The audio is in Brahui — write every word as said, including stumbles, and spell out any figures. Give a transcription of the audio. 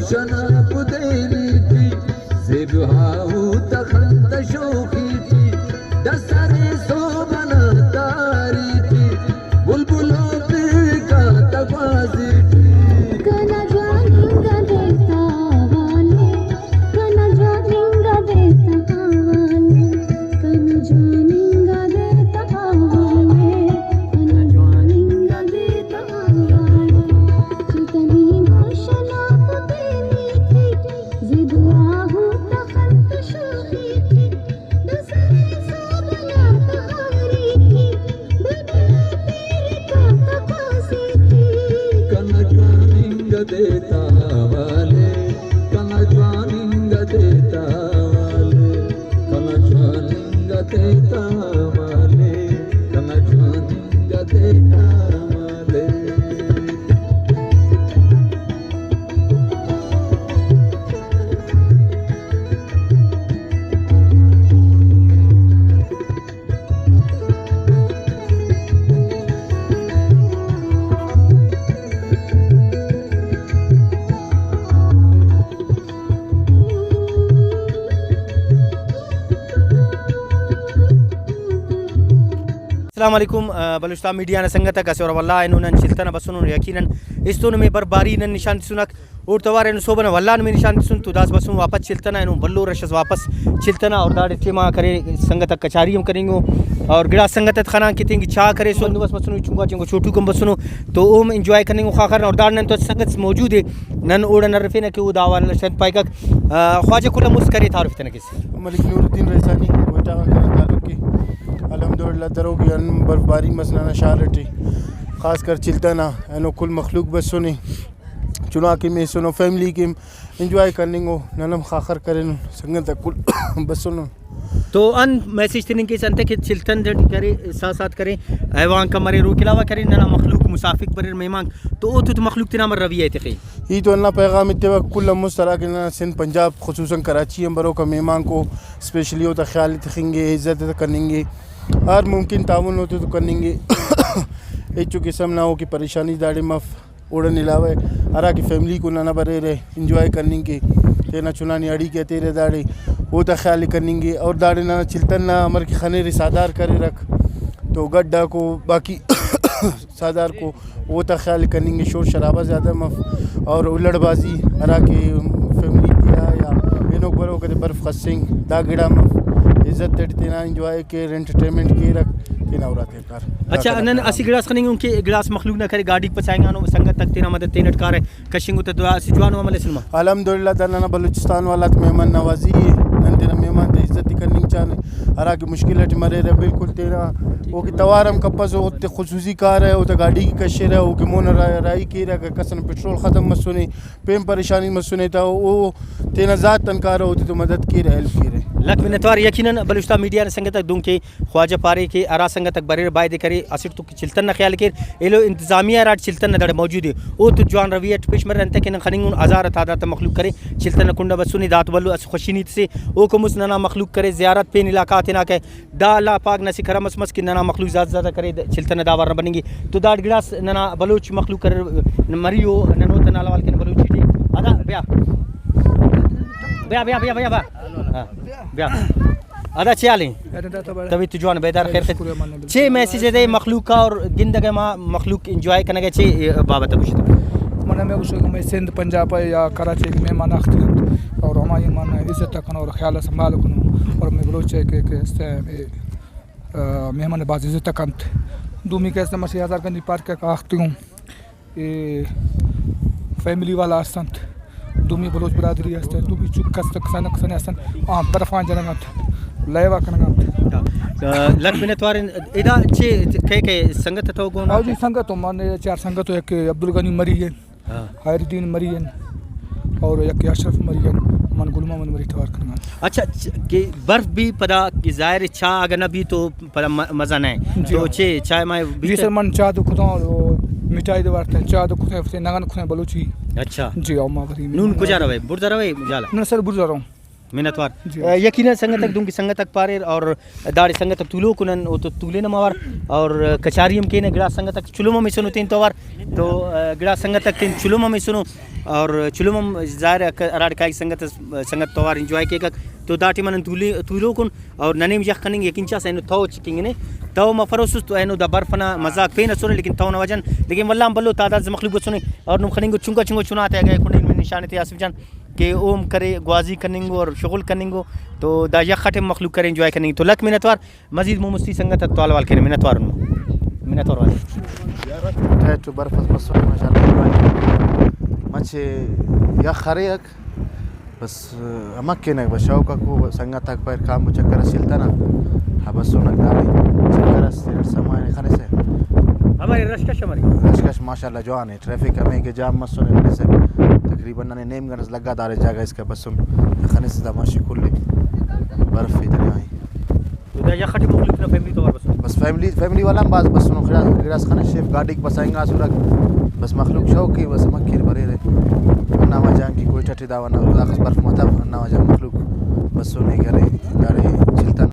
شناپ دیری ٹی، زیب آہوت خن تا شوخی ٹی، ڈسرے سوبنا تاری ٹی، بلبلو پیکا تا گوازی ٹی۔ کنا جوان انگا دے تا حوالے، کنا جوان انگا دے تا حوالے، کنا جوان انگا دے تا حوالے، کنا جوان انگا دے تا حوالے۔ چتنی گوشنا پتینی ٹی، زیب آہوت خن تا شوخی ٹی، دسرے سوبنا تہاری ٹی، بلبل تیرکا تقاضی ٹی۔ کنا جوان انگا دے تا حوالے، کنا جوان انگا دے تا حوالے، کنا جوان انگا دے تا حوالے، کنا جوان انگا دے تا حوالے۔ السلام علیکم، آ، بلوچستان میڈیا نا سنگت آک، اسہ وار ولدا اینو نن چلتن آ بسنن، یقیناً استو نمے برف باری نن نشان تسنک۔ اوڑتہ اوار اینو صوب ئنا ولدا نمے نشان تسن تو داسہ بسن واپس چلتن آ، اینو بھلو رش ئس واپس چلتن آ، اور داڑے ٹائما کرے سنگت آک کچاری ہم کننگو، اور گڑاس سنگت آتے خنان کہ تینکہ چاء کرے، سو بندوبست مسنو، چنکو آ چنکو چھوٹوک ہم بسنو تو اوہم انجوائے کننگو خاخر نا، اور داڑے نن تو اسہ سنگت موجود ءِ، نن اوڑان ہرفینہ کہ او دا حوالہ نا شاید پائکک۔ آ، خواجہ کل آن مست کرے تعارف تننگ کیسہ۔ ملک نور الدین رئیسانی کوئٹہ غان کنا تعلق ءِ۔ الحمدللہ دروگی آن برف باری مس ننا شار ٹی، خاص کر چلتن آ، اینو کل مخلوق بسنے، چناک ہم ایسنو، فیملی کہ ہم انجوائے کننگو، نن ہم خاخر کرینن، سنگت آک کل بسنن۔ تو انت میسج تننگ کیسہ انتئے کہ چلتن ٹی کرے، احساسات کرے، حیوان کا مریر او کے علاوہ کرے، ننا مخلوق مسافر بریر مہمان، تو اوتو تو مخلوق تینا امر رویہ ءِ تخے؟ ای تو ہندا پیغام ایتیوہ کل آن مست ہرا کہ ننا سندھ پنجاب خصوصاً کراچی آن بروکا مہمانکو اسپیشلی اوتا خیال ءِ تخنگے، عزت ءِ کننگے، ہر ممکن تعاون اوتے تو کننگے۔ ہچو قسم نا اوکہ پریشانی داڑے مف۔ اوڑان علاوہ ہرا کہ فیملیکو ننا بریرہ انجوائے کننگ کے، تینا چنا نی اڑیکہ ہتیرہ داڑے، اوتا خیال ءِ کننگے۔ اور داڑے ننا چلتن نا امر کہ خنیرے ساہدار کریرک تو گڈاکو باقی ساہدار کو اوتا خیال کننگ، شور شرابہ زیادہ مف، اور الڑ بازی ہرا کہ فیملی تیا یا ہنوک بروک تے برف خسنگ، دا گڑا مف۔ عزت اٹ تینا انجوائے کیر، انٹرٹینمنٹ کیرک، تینا اراتے کار۔ اچھا، نن اسہ گڑاس خننگن کہ گڑاس مخلوق نا کرے، گاڈیک پچائنگانو، سنگت تک تینا مدد تینٹ کارہ، کشنگو تہ دا اسہ جوانو عمل ئسے نما۔ الحمدللہ، دا ننا بلوچستان والا تے مہمان نوازی ءِ، نن تینا مہمان تے عزت ءِ کننگ چانے، ہرا کہ مشکل اٹ مریرہ بالکل تینا اوکہ توار ہم کپسہ، اوتے خصوصی کارہ، اوتا گاڈی کہ کشرہ، اوکہ مون را-، راہی کیرہ، اگر کس ئنا پٹرول ختم مسنے، پین پریشانی مسنے تہ او تینا ذات آن کارہ، اوتے تو مدد کیرہ، ہیلپ کیرہ۔ لکھ منت وار۔ یقیناً بلوچستان میڈیا نا سنگت آک دنکہ خواجہ پارے کہ ہرا سنگت آک بریرہ بایدے کرے، اسٹ تو کہ چلتن نا خیال کیر، ایلو انتظامیہ ہراٹ چلتن نا داڑے موجود ءِ، او تو جوان رویہ اٹ پیش مریر، انتئے کہ نن خننگن ہزار تعداد آ مخلوق کرے، چلتن نا کنڈا بسنے، دا تو بھلو اسہ خوشی نا ہیت سے، اوکان مست ننا مخلوق کرے، زیارت پین علاقہ غاتینا کہ دا اللہ پاک نا اسہ کرم اس مس کہ ننا مخلوق زیادہ سے زیادہ کرے، چلتن نا دا وار نا بننگ ءِ۔ تو داڑے گڑاس ننا بلوچ مخلوق کرے، مری او، نن اوتان حال احوال کینہ بلوچی ٹی۔ ادا بیا۔ بیا، بیا، بیا، بیا، بیا۔ ہاں، بیا۔ ادا چے حال ءِ؟ طبیعت جوان، بیدار، خیر خیر۔ چے میسج ءِ دے مخلوق آ اور گندگ ءِ ما مخلوق انجوائے کنگ ءِ، چے بابت گوشت؟ من ہمے گوشگ، مئے سندھ پنجاب ءِ یا کراچی ءِ مہمان آختیان اور ہمائی من عزت کنو اور خیال سنبھال کنو اور مئے بلوچ ءِ کہ، کہ است ءِ، آ، مہمان بھاز عزت کنت۔ دومی کہ است مشی ہزار گنجی پارک آختیوں۔ اے فیملی والا است انت، دومی بلوچ برادری است انت، دومی چک است، کسانہ کسانہ است انت، آ برفان جنگ انت، لیوا کنگ انت۔ لکھ منت وار۔ ادا چے کئے کئے سنگت تو گون؟ ہاں جی، سنگت تو من چار سنگت تو، یک عبدالغنی مری ہیں، ہاں۔ خیر الدین مری ہیں اور یک اشرف مری ہیں، من گل محمد مری توار کنگ انت۔ اچھا، چ-، کہ برف بھی پدا کہ ظاہر ہے چا اگر نہ بھی تو پدا م-، مزہ نئے۔ جی تو ہاں۔ چے چائے مائے جی بیتہ؟ سر، من چاہ دو کھتاں، او مٹھائی دو وارتہ، چاہ دو کھتاں، فتے نغن کھتاں بلوچی۔ اچھا۔ جی، او ما غریب نون ہیں۔ کجا روے؟ برزا روے جالا؟ نہ سر، برزا رہوں۔ منتوار۔ جی۔ آ، یقیناً سنگت آک دنکہ سنگت آک پاریر اور داڑے سنگت آک تولوکو نن او تو تولینہ اموار اور کچاری ہم کینہ، گڑاس سنگت آک چلم ہم ایسنو تین تو اوار تو، آ، گڑاس سنگت آک تین چلم ہم ایسنو اور چلم ہم ظاہر ہے کہ ہراڑے کائک سنگت اس، سنگت تو اوار انجوائے کیکک تو دا ٹائما نن تولی-، تولوکن اور ننے ہم یخ کننگ یقین چاس اینو تو چکنگ نے تو مفروسس تو اینو دا برف ئنا مزاک پین اسرہ لیکن تو نا وجہ ان لیکن ولدا ہم بھلو تعداد سے مخلوق بسنے اور نم خننگو چنکا چنکا چناتے اگہ کنڈ علم نشان تے آصف جان کہ اوم کرے گوازی کننگو اور شغل کننگو تو دا یخ اٹ ہم مخلوق کرے انجوائے کننگ تو لکھ منتوار۔ مزید مون مستی سنگت آتتو حال احوال کینہ، منتوار ان۔ منتوار والے۔ ٹیٹ و برف اس بسنے ماشاءاللہ۔ مچے یخ ارے اک بس ہمک کینک بس شوق اکو سنگت آک پیر کانبو چکر اس چلتنا۔ ہا بسونک داڑے چکر اس تیرٹ سمائنے خنسہ۔ ہمارے رش کش ہماری۔ رش کش ماشاءاللہ جوان ہے۔ ٹریفک ہمے کہ جام مسنے خنسہ۔ تقریباً ننے نیم گھنٹہ اس لگا داڑے جاگہ اس کہ بسن۔ خنسہ دا ماشی کل برف ہی دنیا ہی۔ تو دا یخ اٹی مخلوق نا فیملی تو بسنے؟ بس فیملی، فیملی والا ہم بھاز بسنو، خڑا-، گڑاس خنہ شیف گاڈیک بس اینگا اسرک۔ بس مخلوق شوق ءِ، بس امر کیر بریرہ۔ ہندا وجہ آن کہ کوئٹہ ٹی دا ورنہ داخس برف متو، ہندا وجہ آن مخلوق بسنے کہ ارے داڑے چلتن